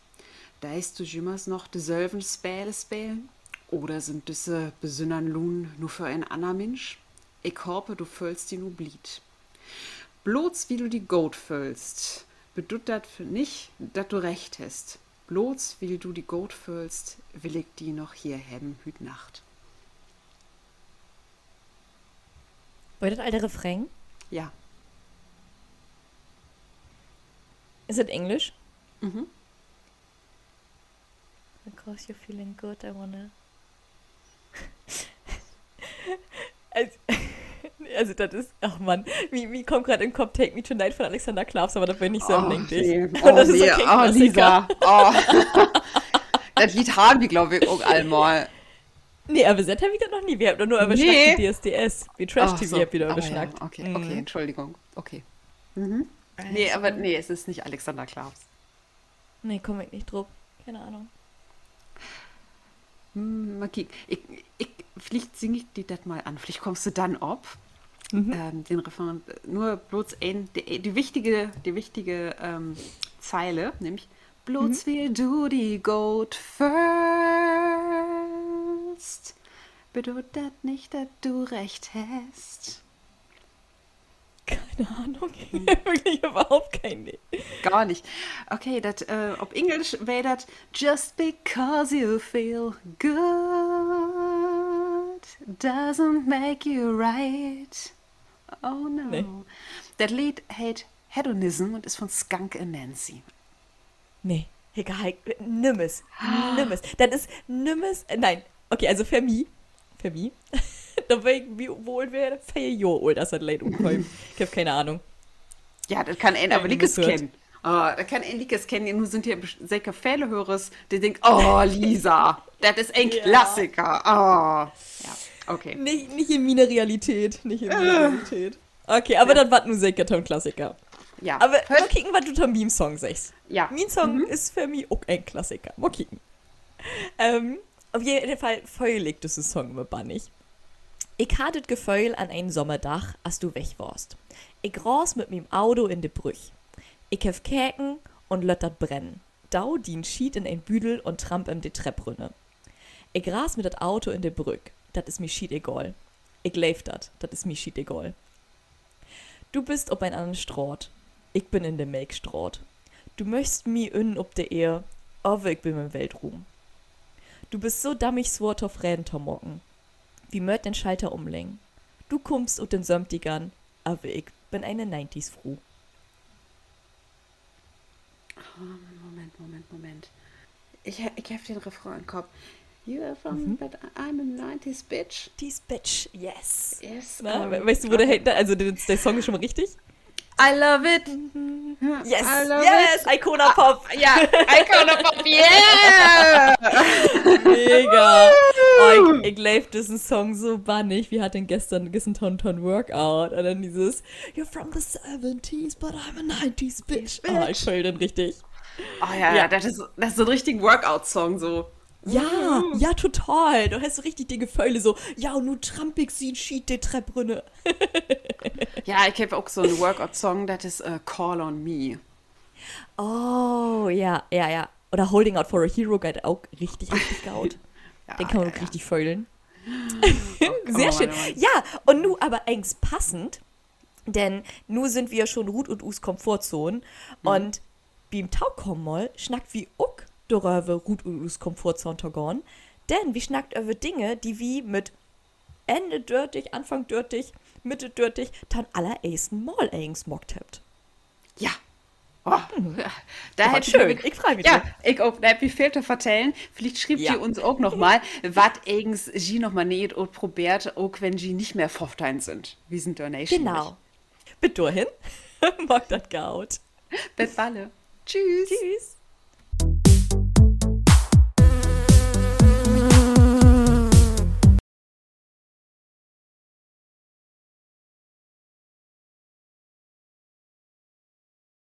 Deist du jümmers noch desülven Spele spelen? Oder sünd düsse besünnern Lunen nu för en anner Minsch? Ik haap, du föhlst di nu blied. Blots wiel du di goot föhlst, bedüüdt dat nich, dat du recht hest. Blots wiel du di goot föhlst, will ik di noch hier hebben hüüt Nacht. Weer dat al de Refrain? Ja. Is dat Englisch? Mhm. Because you're feeling good, I wanna. Also, also, dat is, ach Mann, mi, mi kummt graad in Kopp Take Me Tonight von Alexander Klaws, aver dat weer nich so, denk ik. Oh, nee. Oh, Lisa. Oh. Dat Leed harrn wi, glööv ik, ok al mal. Nee, översett hebbt wi dat noch nie. Wi hebbt doch nur över slechte D S D S, wi Trash-T V hebbt wi dor över snackt. Okay, okay, Entschuldigung. Okay. Nee, aver nee, is nich Alexander Klaws. Nee, kumm ik nich drup. Kene Ahnung. Hm, mal kieken. Ik, ik, villicht sing ik di dat mal an. Villicht kummst du denn op, ähm, den Refrain. Nur blots een, de, de wichtige, de wichtige, ähm, Zeile, nämlich: Blots wiel du di goot föhlst, bedüüdt dat nich, dat du recht hest. Gott. Ahnung. Wirklich överhaupt keen Idee. Gor nich. Okay, dat, äh, op Engelsch weer dat Just because you feel good doesn't make you right. Oh no. Nee. Dat Leed heet Hedonism un is von Skunk Anansie. Nee, ik, ik, nümmers. Nümmers. Dat is nümmers, nee. Okay, also för mi, för mi, dor weer ik, wo, wo oolt weer ik? Veer Johr oolt, as dat Leed utkeem. Ik heff keen Ahnung. Ja, dat kann een aver liekers kennen. Oh, dat kann een liekers kennen. Nu sünd hier bes-, seker vele Hörers, de denkt: Oh, Lisa, dat is en Klassiker. Oh, ja, okay. Nich, nich in miene Realität, nich in miene Realität. Okay, aver dat warrt nu seker to'n Klassiker. Ja. Aver mal kieken, wat du to mien Song seggst. Ja. Mien Song is för mi ok en Klassiker. Mal kieken. Ähm, op jeden Fall föhl ik düssen Song jümmer bannig. Ik harr dat Geföhl an en Sommerdag, as du weg warrst. Ik raas mit mien Auto in de Brüch. Ik heff keken un lett dat brennen. Do dien Schiet in en Büdel un tramp em de Trepp rünner. Ik raas mit dat Auto in de Brüch. Dat is mi schietegal. Ik leev dat. Dat is mi schietegal. Du büst op en anner Straat. Ik bün in de Melkstraat. Du möchst mi ünnen op de Eer, aver ik bün in'n Weltruum. Du büst so dammig swoor tofreden to maken. Wi mööt den Schalter ümleggen. Du kummst ut den Söventigern, aver ik bün ene Nineties-Fru. Oh, Moment, Moment, Moment. Ik he-, ik heff den Refrain in'n Kopp. You are from, but I'm a nineties bitch. Nineties bitch, yes. Yes. Na, we-, weetst du, wo de heet? Also, de, de Song is schon mal richtig. I love it. Yes, I love it. Yes, Icona Pop. Ja, Icona Pop, yeah! Mega. Oh, ik, ik leev düssen Song so bannig. Wi harrn güstern, güstern to'n, to'n Workout. Un denn dieses You're from the seventies, but I'm a nineties bitch. Oh, ik föhl den richtig. Oh ja, ja, dat is, dat is so'n richtigen Workout-Song, so. Ja, ja, total. Du hest so richtig de Geföhle, so, ja, un nu tramp ik sien Schiet de Trepp rünner. Ja, ik heff ok so'n Workout-Song, dat is, äh, Call on Me. Oh, ja, ja, ja. Oder Holding Out for a Hero geiht ok richtig, richtig goot. Den kann man ok richtig föhlen. Sehr schöön. Ja, un nu aver egens passend, denn nu sünd wi ja schon rut ut us Komfortzone. Un bi'n tokamen Mal snackt wi ok doröver, rut ut us Komfortzone to gahn. Denn wi snackt över Dinge, de wi mit Enn dörtig, Anfang dörtig, Midd dörtig to'n allereersten Mal egens maakt hebbt. Ja. Oh, ja. Dat weer schöön. Ik frei mi. Ja, ik ok. Dor hebbt wi veel to vertellen. Villicht schrievt ji uns ok noch mal, wat egens ji noch mal Nee'et utprobeert, ok wenn ji nich mehr föffteihn sünd. Wi sünd dor neeschierig. Genau. Bit dorhen. Maakt dat goot. Bit balle. Tschüss. Tschüss.